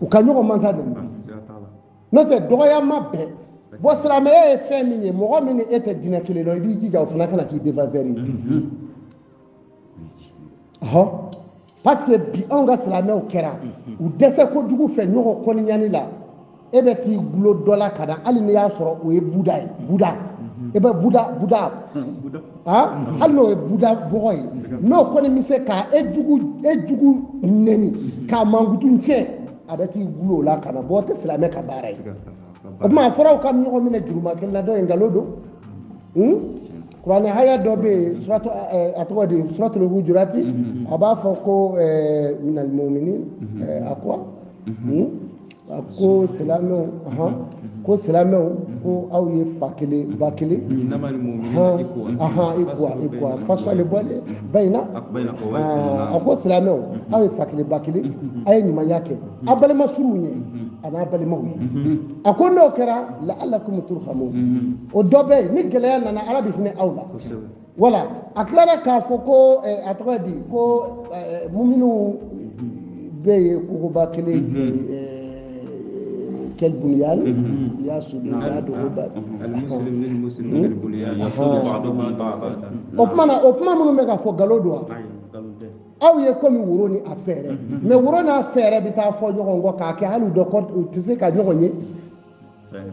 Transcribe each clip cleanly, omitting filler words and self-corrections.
U ka ɲɔgɔn mansa nɛni. N'o tɛ dɔgɔya ma bɛn. Bon, silamɛya ye fɛn min ye, mɔgɔ min ni e tɛ diinɛ kelen dɔn, i b'i jija o fana kana k'i défenseur ye. Ɔhɔn, parce que bi anw ka silamɛw kɛra u dɛsɛ kojugu fɛ ɲɔgɔn kɔniɲani la. E bɛ t'i gulo dɔ la ka na, hali n'i y'a sɔrɔ o ye Buda ye, Buda, e bɛ Buda, Buda, han, hali n'o ye Buda bɔgɔ ye, n'o kɔni bɛ se ka e jugu nɛni k'a mankutu tiɲɛ, a bɛ t'i gulo o la ka na. Bɔn, o tɛ silamɛ ka baara ye. O tuma a fɔra u ka ɲɔgɔn minɛ juruma kelen na, dɔ ye nkalon don. Kuranɛ haya dɔ bɛ yen, suratu, a tɔgɔ di, suratul Hujurati, a b'a fɔ ko minal muminin, a ko a ko silamɛw, ko silamɛw, ko aw ye fa kelen ba kelen, ahan, ikuwa fasali bɔlen bayina, a ko silamɛw, aw ye fa kelen ba kelen, a ye ɲumanya kɛ aw balima suruw ye a n'a balimaw ye. A ko n'o kɛra, la'allakum turhamun. O dɔ bɛ yen, ni gɛlɛya nana, Ala bɛ hinɛ aw la. Wala a tilara k'a fɔ ko a tɔgɔ di, ko muminu bɛ yen kogoba kelen, كالبنيان يسد بعضه بعض. المسلم للمسلم كالبنيان يسد بعضهم بعضا. O kuma na, o kuma minnu bɛ ka fɔ, nkalon don wa? Aw ye komi woro ni a fɛɛrɛ, mais woro n'a fɛɛrɛ bɛ taa fɔ ɲɔgɔn kɔ k'a kɛ hali dɔ kɔ, u tɛ se ka ɲɔgɔn ye.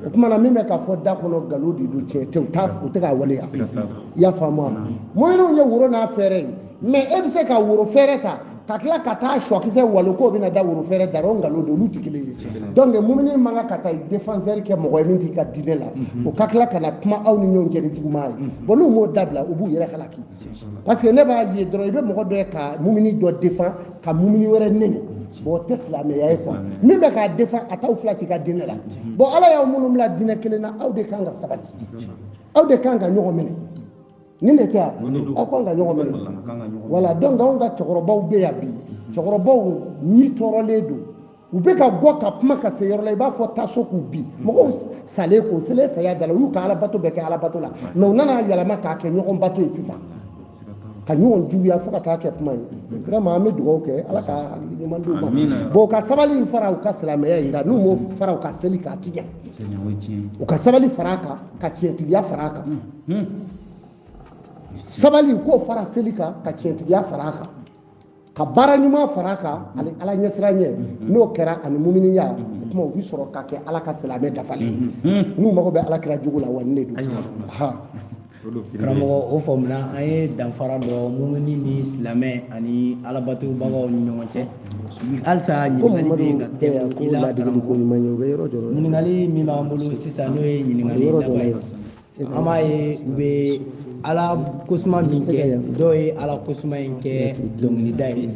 O kuma na, min bɛ ka fɔ da kɔnɔ, nkalon de don, tiɲɛ tɛ, u t'a, u tɛ k'a waleya. I y'a faamu wa? Minnu ye woro n'a fɛɛrɛ ye, mais e bɛ se ka woro fɛɛrɛ ta ka tila ka taa sɔkisɛ walo k'o bɛna da woro fɛɛrɛ da, o nkalon don, olu tɛ kelen ye. Donc mumuni man kan ka taa défenseur kɛ mɔgɔ ye min t'i ka diinɛ la, o ka tila ka na kuma aw ni ɲɔgɔn cɛ ni juguman ye. Bon, n'u m'o dabila, u b'u yɛrɛ halaki, parce que ne b'a ye dɔrɔn, i bɛ mɔgɔ dɔ ye ka mumuni dɔ défend ka mumuni wɛrɛ nɛni. Bon, o tɛ silamɛya ye quoi. Min bɛ k'a défend, a t'aw fila ci ka diinɛ la. Bon, Ala y'aw minnu bila diinɛ kelen na, aw de kan ka sabali, aw de kan ka ɲɔgɔn minɛ. Nin de tɛ yan, aw kan ka ɲɔgɔn minɛ. Voilà, donc anw ka cɛkɔrɔbaw bɛ yan bi, cɛkɔrɔbaw ni tɔɔrɔlen don, u bɛ ka bɔ ka kuma ka se yɔrɔ la, i b'a fɔ taso k'u bi mɔgɔw salen k'o selen saya da la, u y'u ka alabato bɛɛ kɛ alabato la, mais u nana yɛlɛma k'a kɛ ɲɔgɔn bato ye sisan, ka ɲɔgɔn juguya fo ka taa kɛ kuma ye. Vraiment, an bɛ dugawu kɛ, Ala ka hakili ɲuman d'u ma. Bon, u ka sabali in fara u ka silamɛya in kan, n'u m'o fara u ka seli kan, a ti ɲɛ. U ka sabali fara a kan, ka tiɲɛtigiya fara a kan. Sabali, k'o fara seli kan, ka tiɲɛtigiya fara a kan, ka baara ɲuman fara a kan, ani Ala ɲɛsiran ɲɛ. N'o kɛra, ani muminiya, o tuma u bɛ sɔrɔ ka kɛ Ala ka silamɛ dafalen ye. N'u mago bɛ Ala kira jugu la, wa nin de don ha. Karamɔgɔ, o faamuna. An ye danfara dɔ mumuni ni silamɛ ani alabatobagaw ni ɲɔgɔn cɛ. Halisa ko ɲininkali bɛ yen Mamadu ka bɛ yan tɛmɛ ko i la. ladegeli ko Karamɔgɔ, ɲuman ye, o bɛ yɔrɔ jɔ. Ɲininkali min b'an bolo sisan, n'o ye ɲininkali yɔrɔ dɔ laban la ye, an b'a ye u bɛ Ala kosuma min kɛ, dɔw ye Ala kosuma in kɛ dɔnkilida ye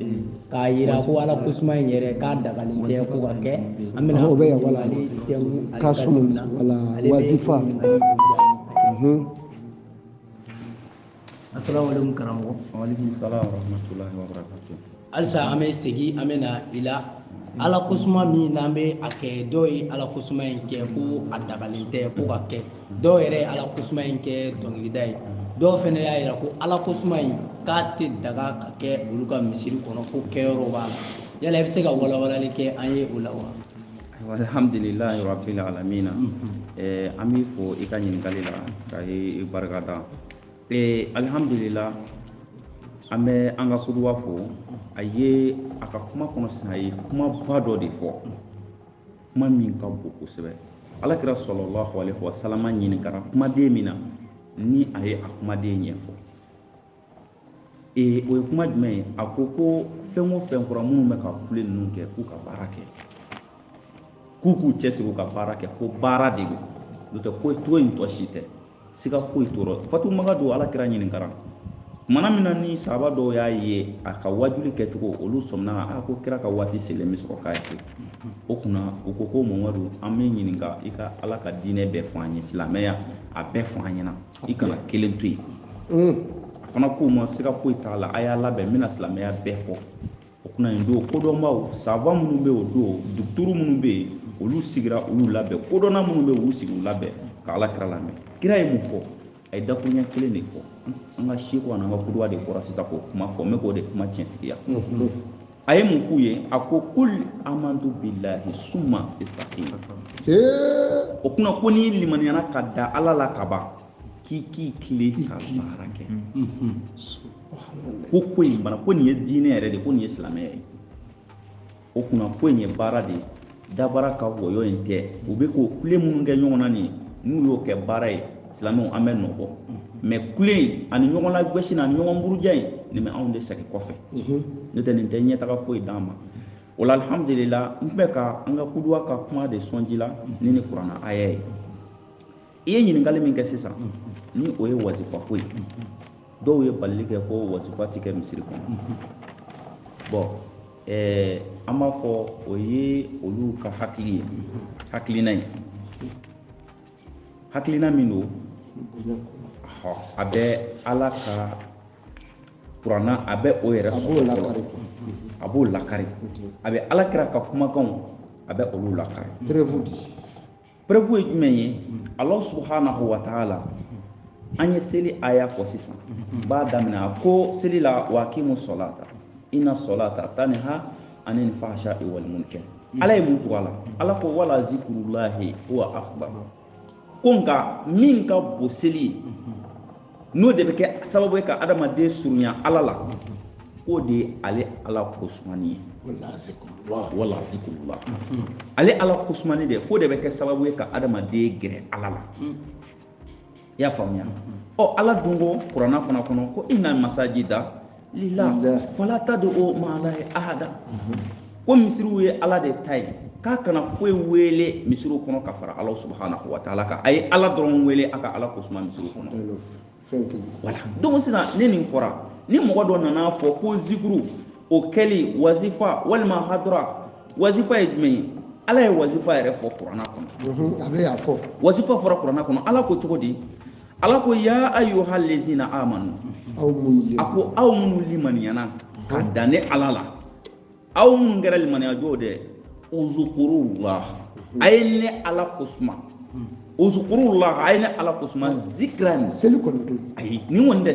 k'a yira ko Ala kosuma in yɛrɛ k'a dagalen tɛ ko ka kɛ. An bɛna O bɛ yan, wala. ɲininkali tɛnku Ali Kasumu, Kasimu na. Wala. Ale bɛ Wazifa. o ɲininkali jaabi. Asalamu alaikum, karamɔgɔ. Waalaikum salam warahmatullahi wabarakatuh. Halisa an bɛ segin, an bɛ na i la. Ala kosuma min n'an bɛ a kɛ, dɔw ye Ala kosuma in kɛ ko a dagalen tɛ ko ka kɛ, dɔw yɛrɛ ye Ala kosuma in kɛ dɔnkilida ye, dɔw fana y'a yira ko Ala kosuma in k'a tɛ daga ka kɛ olu ka misiri kɔnɔ, ko kɛyɔrɔ b'a la. Yala i bɛ se ka walawalali kɛ an ye o la wa? Ayiwa, alhamdulilahi rabbil alamina. An b'i fo i ka ɲininkali la, ka i barika da. Alhamdulillah, an bɛ an ka kuduwa fo. A ye a ka kuma kɔnɔ sisan, a ye kumaba dɔ de fɔ, kuma min ka bon kosɛbɛ. Alakira sallallahu alaihi wa sallam ɲininkara kumaden min na, ni a ye a kumaden ɲɛfɔ, o ye kuma jumɛn ye? A ko ko fɛn o fɛn fɔra, minnu bɛ ka kule ninnu kɛ, k'u ka baara kɛ, k'u k'u cɛsiri u ka baara kɛ, ko baara de don, n'o tɛ ko to in tɔ si tɛ, siga foyi t'o rɔ. Fatumaga don, Ala kira ɲininkara kumana min na, ni sahaba dɔw y'a ye a ka wajuli kɛcogo, olu sɔmina a ko kira ka waati selen bɛ sɔrɔ k'a ye. O kunna u ko ko Mamadu, an bɛ ɲininka, i ka Ala ka diinɛ bɛɛ fɔ an ye, silamɛya a bɛɛ fɔ an ɲɛna, i kana kelen to yen. A fana k'u ma siga foyi t'a la, a y'a labɛn, n bɛna silamɛya bɛɛ fɔ. O kunna nin don, kodɔnbaw savant minnu bɛ o don, duguturu minnu bɛ yen, olu sigira, u y'u labɛn, kodɔnna minnu bɛ yen, olu sigi u labɛn ka Ala kira lamɛn. Kira ye mun fɔ? A ye dakuruɲɛ kelen de fɔ. An ka seko ani an ka kuduwa de bɔra sisan k'o kuma fɔ, n bɛ k'o de kuma tiɲɛtigiya. A ye mun f'u ye? A ko kul amantu billahi summa istaqim. O kunna ko n'i limaniyana ka da Ala la ka ban, k'i k'i tilen ka baara kɛ. Ko ko in bana, ko nin ye diinɛ yɛrɛ de, ko nin ye silamɛya ye. O kunna ko in ye baara de ye, dabara ka wɔyɔ in tɛ. U bɛ k'o kule minnu kɛ ɲɔgɔn na nin ye, n'u y'o kɛ baara ye, silamɛw an bɛ nɔ bɔ. Mais kule in ani ɲɔgɔn lagosi ani ɲɔgɔn buruja in, nin bɛ anw de sɛgɛn kɔfɛ. N'o tɛ nin tɛ ɲɛtaga foyi d'an ma. O la alhamdulillah, n tun bɛ ka an ka kuduwa ka kuma de sɔnji la ni kuranna aya ye. I ye ɲininkali min kɛ sisan, ni o ye wazifa ko ye, dɔw ye balili kɛ ko wazifa ti kɛ misiri kɔnɔ. Bon, an b'a fɔ o ye olu ka hakili ye, hakilina ye, hakilina min don, a bɛ Ala ka kuranna, a bɛ o yɛrɛ sɔsɔ, a b'o lakari, a bɛ Ala kira ka kumakanw, a bɛ olu lakari. Preuve di. Preuve ye jumɛn ye? Allah subhanahu wa ta'ala, an ye seli aya fɔ sisan, n b'a daminɛ, a ko seli la wa aqimu solata inna solata tanha anil fahsha'i wal munkar. Ala ye mun tugu a la? Ala ko wala zikrullahi huwa akbar. Ko nka min ka bon seli ye, n'o de bɛ kɛ sababu ye ka adamaden surunya Ala la, k'o de ye ale Ala kosumani ye. Wala zikrullah. Ale Ala kosumani de, k'o de bɛ kɛ sababu ye ka adamaden gɛrɛ Ala la. I y'a faamuya? Ɔ, Ala dun ko kuranna fana kɔnɔ ko inna masajida lillah fala tad'u ma'allahi ahada. Ko misiriw ye Ala de ta ye, k'a kana foyi wele misiriw kɔnɔ ka fara Ala subhanahu wa ta'ala kan. A ye Ala dɔrɔn wele, a ka Ala kosuma misiriw kɔnɔ. Voilà. Donc sisan ni nin fɔra, ni mɔgɔ dɔ nana fɔ ko zikuru o kɛli wazifa walima hadura, wazifa ye jumɛn ye? Ala ye wazifa yɛrɛ fɔ kuranna kɔnɔ. A bɛ y'a fɔ. Wazifa fɔra kuranna kɔnɔ. Ala ko cogo di? Ala ko ya ayyuhal lezina amanu. A ko aw minnu limaniyana ka dan ne Ala la, aw minnu kɛra limaniyajɔw dɛ, uzukurullah, a ye ne Ala kosuma. Uzukurullah, a ye ne Ala kosuma zikran. Seli kɔni don. Ayi, nin kɔni tɛ.